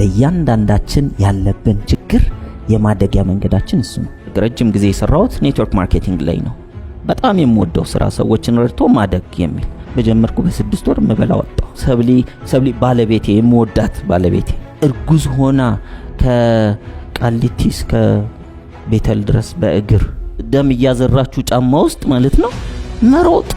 ለእያንዳንዳችን ያለብን ችግር የማደጊያ መንገዳችን እሱ ነው። ረጅም ጊዜ የሰራሁት network marketing ላይ ነው። በጣም የምወደው ስራ ሰዎችን ረድቶ ማደግ የሚል። በጀመርኩ በ6 ወር ምበላ ወጣሁ። ሰብሊ፣ ሰብሊ ባለቤቴ፣ የምወዳት ባለቤቴ እርጉዝ ሆና ከቃሊቲ እስከ ቤተል ድረስ በእግር ደም እያዘራችሁ ጫማ ውስጥ ማለት ነው መሮጥ።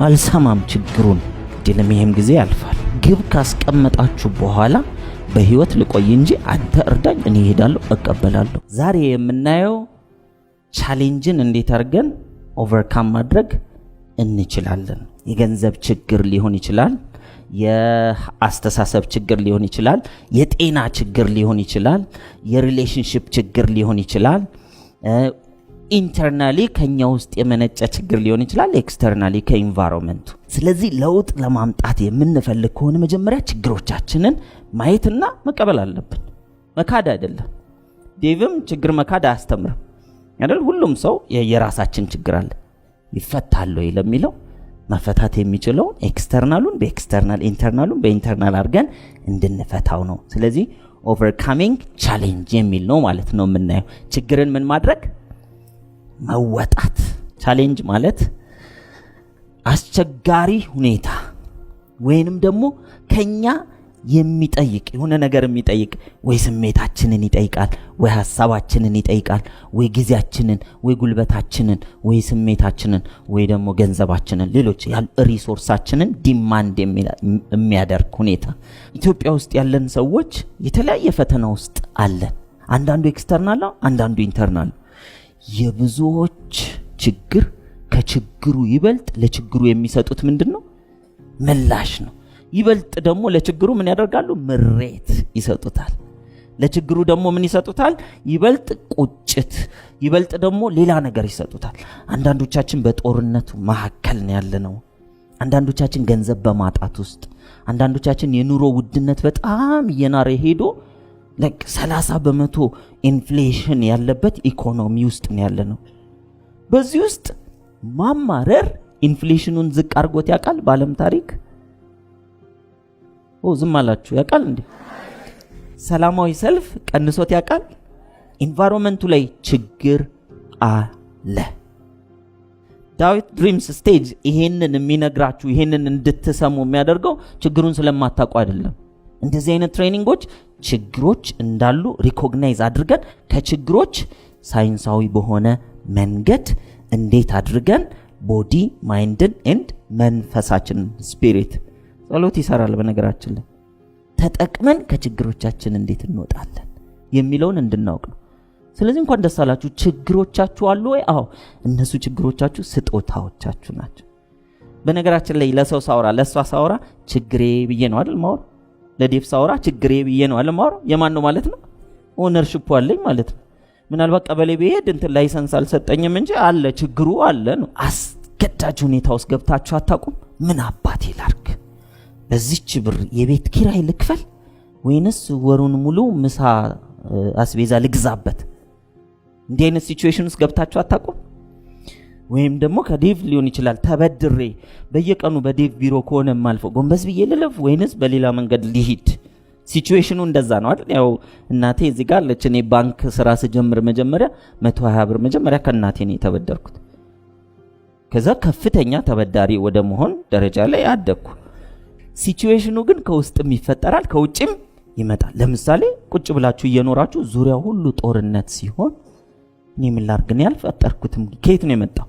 አልሰማም ችግሩን ድልም ይሄም ጊዜ ያልፋል። ግብ ካስቀመጣችሁ በኋላ በህይወት ልቆይ እንጂ አንተ እርዳኝ፣ እኔ እሄዳለሁ፣ እቀበላለሁ። ዛሬ የምናየው ቻሌንጅን እንዴት አድርገን overcome ማድረግ እንችላለን። የገንዘብ ችግር ሊሆን ይችላል። የአስተሳሰብ ችግር ሊሆን ይችላል። የጤና ችግር ሊሆን ይችላል። የ relationship ችግር ሊሆን ይችላል። Internally ከኛ ውስጥ የመነጨ ችግር ሊሆን ይችላል። Externally ከ environment ኡ። ስለዚህ ለውጥ ለማምጣት የምንፈልግ ከሆነ መጀመሪያ ችግሮቻችንን ማየትና መቀበል አለብን። መካድ አይደለም። ዴቭም ችግር መካድ አያስተምርም አይደል? ሁሉም ሰው የራሳችን ችግር አለ። ይፈታል ወይ ለሚለው መፈታት የሚችለውን external ኡን በ external፣ internal ኡን በ internal አድርገን እንድንፈታው ነው። ስለዚህ overcoming challenge የሚል ነው ማለት ነው የምናየው። ችግርን ምን ማድረግ? መወጣት። Challenge ማለት አስቸጋሪ ሁኔታ ወይንም ደግሞ ከኛ የሚጠይቅ፣ የሆነ ነገር የሚጠይቅ፣ ወይ ስሜታችንን ይጠይቃል፣ ወይ ሀሳባችንን ይጠይቃል፣ ወይ ጊዜያችንን፣ ወይ ጉልበታችንን፣ ወይ ስሜታችንን፣ ወይ ደግሞ ገንዘባችንን፣ ሌሎች resource ኣችንን demand የሚያደርግ ሁኔታ። ኢትዮጵያ ውስጥ ያለን ሰዎች የተለያየ ፈተና ውስጥ አለን። አንዳንዱ external ነው፣ አንዳንዱ internal ነው። የብዙዎች ችግር ከችግሩ ይበልጥ ለችግሩ የሚሰጡት ምንድን ነው? ምላሽ ነው። ይበልጥ ደግሞ ለችግሩ ምን ያደርጋሉ? ምሬት ይሰጡታል። ለችግሩ ደግሞ ምን ይሰጡታል? ይበልጥ ቁጭት፣ ይበልጥ ደግሞ ሌላ ነገር ይሰጡታል። አንዳንዶቻችን በጦርነቱ መካከል ነው ያለነው። አንዳንዶቻችን ገንዘብ በማጣት ውስጥ፣ አንዳንዶቻችን የኑሮ ውድነት በጣም እየናረ ሄዶ like 30% inflation ያለበት ኢኮኖሚ ውስጥ ነው ያለነው። በዚህ ውስጥ ማማረር inflation ኑን ዝቅ አድርጎት ያውቃል? በዓለም ታሪክ ኦ ዝም አላችሁ። ያውቃል እንዴ? ሰላማዊ ሰልፍ ቀንሶት ያውቃል? Environment ኡ ላይ ችግር አለ። ዳዊት Dreams Stage ይሄንን የሚነግራችሁ፣ ይሄንን እንድትሰሙ የሚያደርገው ችግሩን ስለማታውቁ አይደለም። እንደዚህ አይነት training ኦች ችግሮች እንዳሉ recognize አድርገን ከችግሮች ሳይንሳዊ በሆነ መንገድ እንዴት አድርገን body፣ mind ን and መንፈሳችንን፣ spirit፣ ጸሎት ይሰራል በነገራችን ላይ፣ ተጠቅመን ከችግሮቻችን እንዴት እንወጣለን የሚለውን እንድናውቅ ነው። ስለዚህ እንኳን ደስ አላችሁ። ችግሮቻችሁ አሉ ወይ? አዎ፣ እነሱ ችግሮቻችሁ ስጦታዎቻችሁ ናቸው። በነገራችን ላይ ለሰው ሳውራ፣ ለእሷ ሳውራ ችግሬ ብዬ ነው አይደል ማወራ? ለዴቭ ሳውራ ችግሬ ብዬ ነው አይደል ማወራ? የማን ነው ማለት ነው? Ownership ኡ አለኝ ማለት ነው። ምናልባት ቀበሌ ብሄድ እንትን license አልሰጠኝም እንጂ አለ፣ ችግሩ አለ ነው። አስገዳጅ ሁኔታ ውስጥ ገብታችሁ አታውቁም? ምን አባቴ ላርግ? በዚች ብር የቤት ኪራይ ልክፈል ወይንስ ወሩን ሙሉ ምሳ አስቤዛ ልግዛበት? እንዲህ አይነት situation ውስጥ ገብታችሁ አታውቁም? ወይም ደግሞ ከዴቭ ሊሆን ይችላል ተበድሬ፣ በየቀኑ በዴቭ ቢሮ ከሆነ የማልፈው ጎንበስ ብዬ ልለፍ ወይንስ በሌላ መንገድ ልሂድ? Situation ኑ እንደዛ ነው አይደል? ያው እናቴ እዚህ ጋር አለች። እኔ ባንክ ስራ ስጀምር መጀመሪያ 120 ብር መጀመሪያ ከእናቴ ነው የተበደርኩት። ከዛ ከፍተኛ ተበዳሪ ወደ መሆን ደረጃ ላይ አደግኩ። Situation ኑ ግን ከውስጥም ይፈጠራል፣ ከውጭም ይመጣል። ለምሳሌ ቁጭ ብላችሁ እየኖራችሁ ዙሪያው ሁሉ ጦርነት ሲሆን እኔ ምን ላድርግ? እኔ አልፈጠርኩትም። ከየት ነው የመጣው?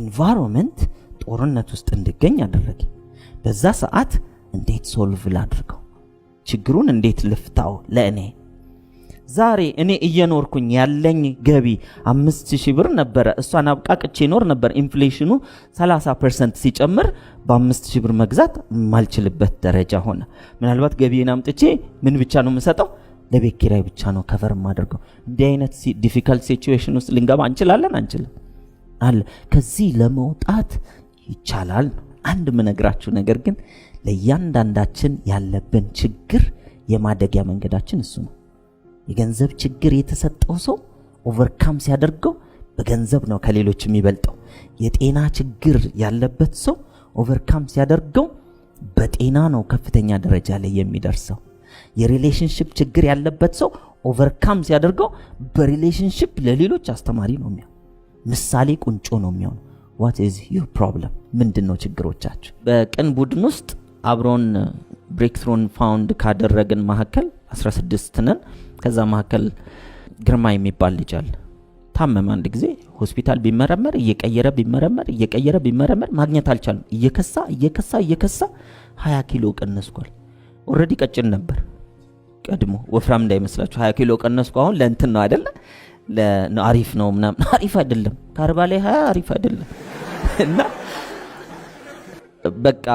Environment ጦርነት ውስጥ እንድገኝ አደረገኝ። በዛ ሰዓት እንዴት solve ላድርገው? ችግሩን እንዴት ልፍታው? ለእኔ ዛሬ እኔ እየኖርኩኝ ያለኝ ገቢ 5,000 ብር ነበረ። እሷን አብቃቅቼ እኖር ነበር። Inflation ኑ 30% ሲጨምር በ5,000 ብር መግዛት የማልችልበት ደረጃ ሆነ። ምናልባት ገቢን አምጥቼ ምን ብቻ ነው የምሰጠው? ለቤት ኪራይ ብቻ ነው cover የማደርገው። እንዲህ አይነት difficult situation ውስጥ ልንገባ እንችላለን? አንችልም? አለ። ከዚህ ለመውጣት ይቻላል። አንድ የምነግራችሁ ነገር ግን ለእያንዳንዳችን ያለብን ችግር የማደጊያ መንገዳችን እሱ ነው። የገንዘብ ችግር የተሰጠው ሰው overcome ሲያደርገው በገንዘብ ነው ከሌሎች የሚበልጠው። የጤና ችግር ያለበት ሰው overcome ሲያደርገው በጤና ነው ከፍተኛ ደረጃ ላይ የሚደርሰው። የ relationship ችግር ያለበት ሰው overcome ሲያደርገው በ relationship ለሌሎች አስተማሪ ነው የሚሆን፣ ምሳሌ ቁንጮ ነው የሚሆነው። What is your problem? ምንድን ነው ችግሮቻችሁ? በቅን ቡድን ውስጥ አብሮን Breakthrough ን found ካደረግን መካከል 16 ነን። ከዛ መካከል ግርማ የሚባል ልጅ አለ። ታመመ። አንድ ጊዜ ሆስፒታል ቢመረመር፣ እየቀየረ ቢመረመር፣ እየቀየረ ቢመረመር ማግኘት አልቻለም። እየከሳ እየከሳ እየከሳ 20 ኪሎ ቀነስኳል። Already ቀጭን ነበር ቀድሞ፣ ወፍራም እንዳይመስላችሁ። 20 ኪሎ ቀነስኩ። አሁን ለእንትን ነው አይደለ? አሪፍ ነው ምናምን፣ አሪፍ አይደለም። ከ40 ላይ 20 አሪፍ አይደለም። እና በቃ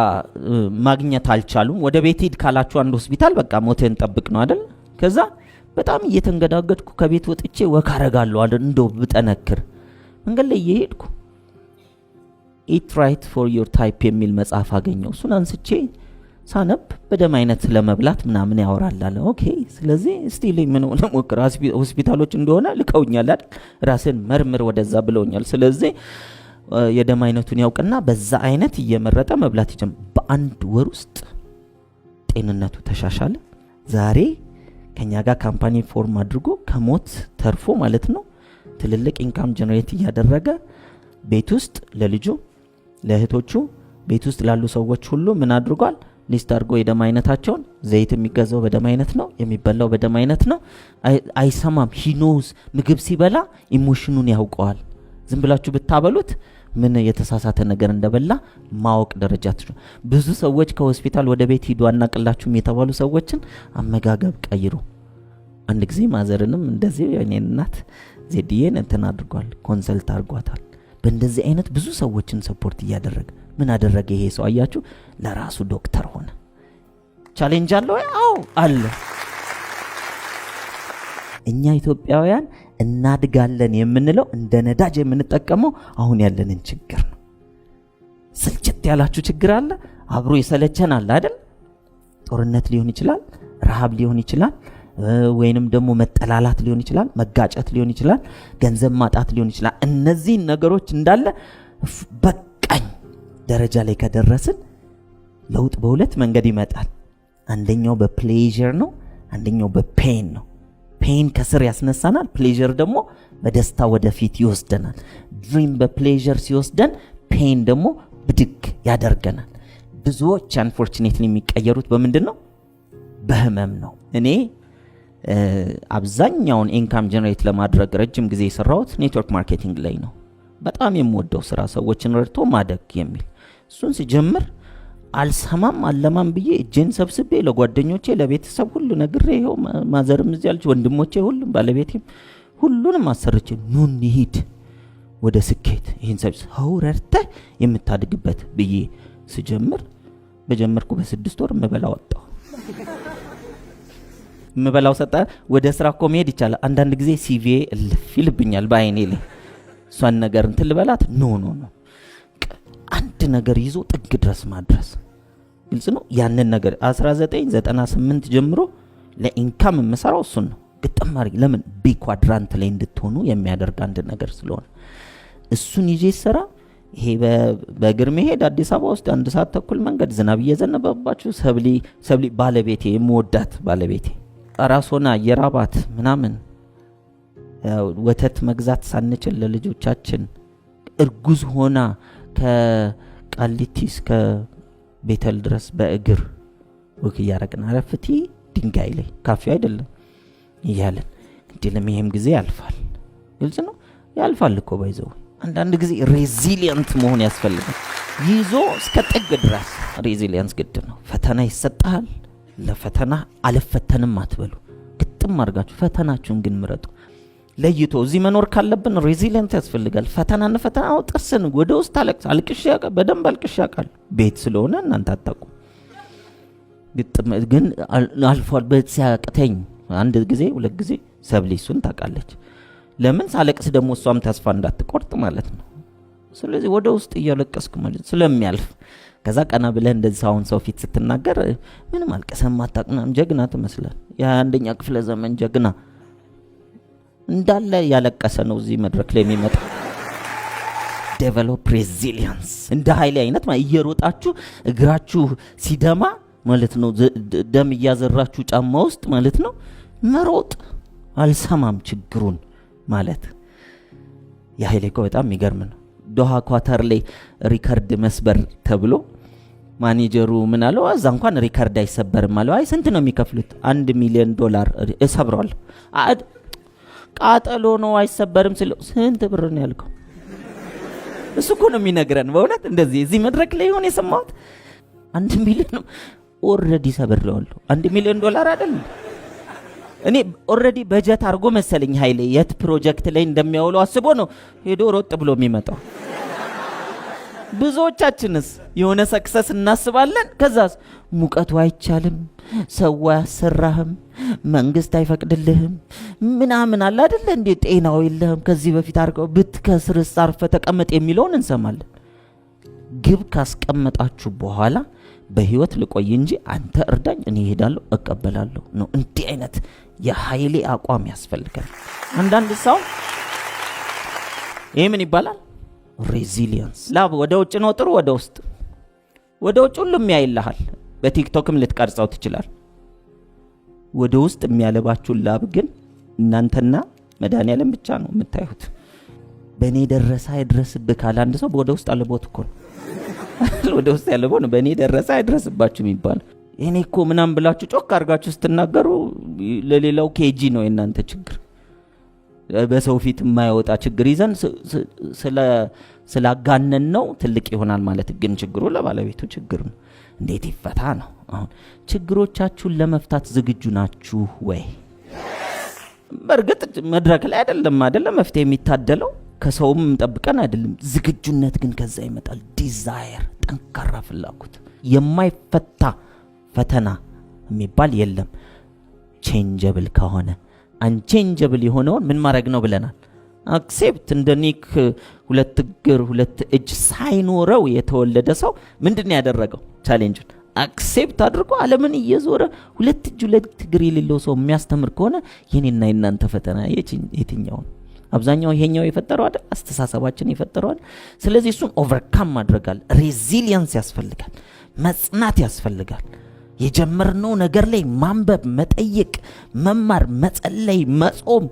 ማግኘት አልቻሉም። ወደ ቤት ሂድ ካላችሁ አንድ ሆስፒታል በቃ ሞትህን ጠብቅ ነው አይደል? ከዛ በጣም እየተንገዳገድኩ ከቤት ወጥቼ walk አረጋለሁ አይደል? እንደው ብጠነክር መንገድ ላይ እየሄድኩ "Eat Right for Your Type" የሚል መጽሐፍ አገኘው። እሱን አንስቼ ሳነብ በደም አይነት ለመብላት ምናምን ያወራል አለ። Okay፣ ስለዚህ እስቲ ምን ልሞክር፣ ሆስፒታሎች እንደሆነ ልከውኛል አይደል? ራስን መርምር ወደዛ ብለውኛል። ስለዚህ የደም አይነቱን ያውቅና በዛ አይነት እየመረጠ መብላት ይጀምር። በአንድ ወር ውስጥ ጤንነቱ ተሻሻለ። ዛሬ ከኛ ጋር company form አድርጎ ከሞት ተርፎ ማለት ነው፣ ትልልቅ income generate እያደረገ ቤት ውስጥ ለልጁ፣ ለእህቶቹ፣ ቤት ውስጥ ላሉ ሰዎች ሁሉ ምን አድርጓል? List አድርጎ የደም አይነታቸውን። ዘይት የሚገዛው በደም አይነት ነው፣ የሚበላው በደም አይነት ነው። አይሰማም። He knows። ምግብ ሲበላ emotion ኑን ያውቀዋል። ዝም ብላችሁ ብታበሉት ምን የተሳሳተ ነገር እንደበላ ማወቅ ደረጃ ትችሉ። ብዙ ሰዎች ከሆስፒታል ወደ ቤት ሂዱ አናቅላችሁም የተባሉ ሰዎችን አመጋገብ ቀይሩ። አንድ ጊዜ mother ንም እንደዚህ የኔን እናት ዜድዬን እንትን አድርጓል፣ consult አድርጓታል። በእንደዚህ አይነት ብዙ ሰዎችን support እያደረገ ምን አደረገ ይሄ ሰው አያችሁ? ለራሱ ዶክተር ሆነ። Challenge አለ ወይ? አዎ አለ። እኛ ኢትዮጵያውያን እናድጋለን የምንለው እንደ ነዳጅ የምንጠቀመው አሁን ያለንን ችግር ነው። ስልችት ያላችሁ ችግር አለ፣ አብሮ የሰለቸን አለ አይደል? ጦርነት ሊሆን ይችላል፣ ረሃብ ሊሆን ይችላል፣ ወይንም ደግሞ መጠላላት ሊሆን ይችላል፣ መጋጨት ሊሆን ይችላል፣ ገንዘብ ማጣት ሊሆን ይችላል። እነዚህን ነገሮች እንዳለ በቃኝ ደረጃ ላይ ከደረስን ለውጥ በሁለት መንገድ ይመጣል። አንደኛው በ pleasure ነው፣ አንደኛው በ pain ነው። Pain ከስር ያስነሳናል፣ pleasure ደግሞ በደስታ ወደፊት ይወስደናል። Dream በ pleasure ሲወስደን፣ pain ደግሞ ብድግ ያደርገናል። ብዙዎች unfortunately የሚቀየሩት በምንድን ነው? በህመም ነው። እኔ አብዛኛውን income generate ለማድረግ ረጅም ጊዜ የሰራሁት network marketing ላይ ነው። በጣም የምወደው ስራ ሰዎችን ረድቶ ማደግ የሚል። እሱን ሲጀምር አልሰማም አለማም ብዬ እጄን ሰብስቤ ለጓደኞቼ፣ ለቤተሰብ ሁሉ ነግሬ፣ ይኸው mother ም እዚህ ያለች፣ ወንድሞቼ፣ ሁሉም፣ ባለቤቴም፣ ሁሉንም አሰርቼ ኑ እንሂድ ወደ ስኬት፣ ይህን ሰው ረድተህ የምታድግበት ብዬ ስጀምር በጀመርኩ በ6 ወር ምበላው አጣሁ። ምበላው ሰጠ። ወደ ስራ እኮ መሄድ ይቻላል። አንዳንድ ጊዜ CV እልፍ ይልብኛል በአይኔ ላይ፣ እሷን ነገር እንትን ልበላት። No, no, no፣ አንድ ነገር ይዞ ጥግ ድረስ ማድረስ ግልጽ ነው። ያንን ነገር 1998 ጀምሮ ለ income የምሰራው እሱን ነው። ግጥም አድርጌ። ለምን? B quadrant ላይ እንድትሆኑ የሚያደርግ አንድ ነገር ስለሆነ እሱን ይዤ ስራ። ይሄ በእግር መሄድ አዲስ አበባ ውስጥ አንድ ሰዓት ተኩል መንገድ ዝናብ እየዘነበባችሁ፣ ሰብሊ፣ ሰብሊ ባለቤቴ፣ የምወዳት ባለቤቴ ራስ ሆና እየራባት ምናምን፣ ወተት መግዛት ሳንችል ለልጆቻችን፣ እርጉዝ ሆና ከቃሊቲ እስከ ቤተል ድረስ በእግር walk እያረግን አረፍቲ ድንጋይ ላይ ካፌ አይደለም እያለን እንዲልም ይሄም ጊዜ ያልፋል። ግልጽ ነው፣ ያልፋል እኮ። By the way አንዳንድ ጊዜ resilient መሆን ያስፈልጋል። ይዞ እስከ ጥግ ድረስ resilience ግድ ነው። ፈተና ይሰጣል። ለፈተና አልፈተንም አትበሉ። ግጥም አድርጋችሁ ፈተናችሁን ግን ምረጡ። ለይቶ እዚህ መኖር ካለብን resilient ያስፈልጋል። ፈተና እንፈተና ጥርስን ወደ ውስጥ አለቅስ አልቅሼ በደንብ አልቅሼ አውቃለሁ። ቤት ስለሆነ እናንተ አታውቁም። ግጥም ግን አልፏል። ሲያቅተኝ አንድ ጊዜ ሁለት ጊዜ ሰብሊ እሱን ታውቃለች። ለምን ሳለቅስ ደግሞ እሷም ተስፋ እንዳትቆርጥ ማለት ነው። ስለዚህ ወደ ውስጥ እያለቀስኩ ማለት ስለሚያልፍ ከዛ ቀና ብለህ እንደዚህ አሁን ሰው ፊት ስትናገር ምንም አልቀሰም አታውቅም፣ ጀግና ትመስላል። የ21ኛ ክፍለ ዘመን ጀግና እንዳለ ያለቀሰ ነው እዚህ መድረክ ላይ የሚመጣ። Develop resilience። እንደ ኃይሌ አይነት እየሮጣችሁ እግራችሁ ሲደማ ማለት ነው። ደም እያዘራችሁ ጫማ ውስጥ ማለት ነው መሮጥ፣ አልሰማም ችግሩን ማለት። የኃይሌ እኮ በጣም የሚገርም ነው። ዶሃ ኳታር ላይ ሪከርድ መስበር ተብሎ ማኔጀሩ ምን አለው? እዛ እንኳን ሪከርድ አይሰበርም አለው። አይ ስንት ነው የሚከፍሉት? $1 ሚሊዮን እሰብረዋለሁ። ቃጠሎ ነው አይሰበርም ስለው ስንት ብር ነው ያልከው? እሱ እኮ ነው የሚነግረን። በእውነት እንደዚህ እዚህ መድረክ ላይ ይሆን የሰማሁት? 1 ሚሊዮን already ሰብሬዋለሁ። $1 ሚሊዮን አይደል? እኔ already በጀት አድርጎ መሰለኝ ኃይሌ የት ፕሮጀክት ላይ እንደሚያውለው አስቦ ነው ሄዶ ሮጥ ብሎ የሚመጣው። ብዙዎቻችንስ የሆነ success እናስባለን። ከዛስ ሙቀቱ አይቻልም፣ ሰው አያሰራህም፣ መንግስት አይፈቅድልህም፣ ምናምን አለ አይደለ እንዴ? ጤናው የለህም፣ ከዚህ በፊት አድርገው ብትከስርስ አርፈህ ተቀመጥ የሚለውን እንሰማለን። ግብ ካስቀመጣችሁ በኋላ በህይወት ልቆይ እንጂ አንተ እርዳኝ፣ እኔ እሄዳለሁ፣ እቀበላለሁ ነው። እንዲህ አይነት የኃይሌ አቋም ያስፈልጋል። አንዳንድ ሰው ይህ ምን ይባላል? Resilience። ላብ ወደ ውጭ ነው ጥሩ፣ ወደ ውስጥ ወደ ውጭ ሁሉም ያይልሃል። በቲክቶክም ልትቀርጸው ትችላል። ወደ ውስጥ የሚያለባችሁን ላብ ግን እናንተና መድኃኒዓለም ብቻ ነው የምታዩት። በእኔ ደረሰ አይድረስብህ ካለ አንድ ሰው ወደ ውስጥ አልቦት እኮ ነው። ወደ ውስጥ ያለበው ነው። በእኔ ደረሰ አይድረስባችሁ የሚባል። እኔ እኮ ምናምን ብላችሁ ጮክ አድርጋችሁ ስትናገሩ ለሌላው ኬጂ ነው የእናንተ ችግር። በሰው ፊት የማይወጣ ችግር ይዘን ስላጋነን ነው ትልቅ ይሆናል ማለት፣ ግን ችግሩ ለባለቤቱ ችግር ነው። እንዴት ይፈታ ነው። አሁን ችግሮቻችሁን ለመፍታት ዝግጁ ናችሁ ወይ? በእርግጥ መድረክ ላይ አይደለም መፍትሄ የሚታደለው፣ ከሰውም ጠብቀን አይደለም። ዝግጁነት ግን ከዛ ይመጣል። Desire፣ ጠንካራ ፍላጎት። የማይፈታ ፈተና የሚባል የለም። Changeable ከሆነ። Unchangeable የሆነውን ምን ማድረግ ነው ብለናል? Accept። እንደ ኒክ ሁለት እግር ሁለት እጅ ሳይኖረው የተወለደ ሰው ምንድን ነው ያደረገው? Challenge ኡን accept አድርጎ ዓለምን እየዞረ ሁለት እጅ ሁለት እግር የሌለው ሰው የሚያስተምር ከሆነ የኔና የናንተ ፈተና የትኛው ነው? አብዛኛው ይሄኛው የፈጠረው አይደል? አስተሳሰባችን የፈጠረው አይደል? ስለዚህ እሱን overcome ማድረግ አለ። Resilience ያስፈልጋል። መጽናት ያስፈልጋል። የጀመርነው ነገር ላይ ማንበብ፣ መጠየቅ፣ መማር፣ መጸለይ፣ መጾም፣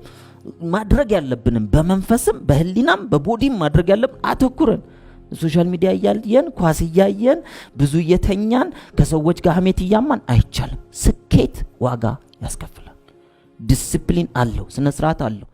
ማድረግ ያለብንም በመንፈስም በህሊናም በ body ም ማድረግ ያለብን አተኩረን social media እያየን፣ ኳስ እያየን፣ ብዙ እየተኛን፣ ከሰዎች ጋር ሀሜት እያማን አይቻልም። ስኬት ዋጋ ያስከፍላል። ዲስፕሊን አለው፣ ስነ ስርዓት አለው።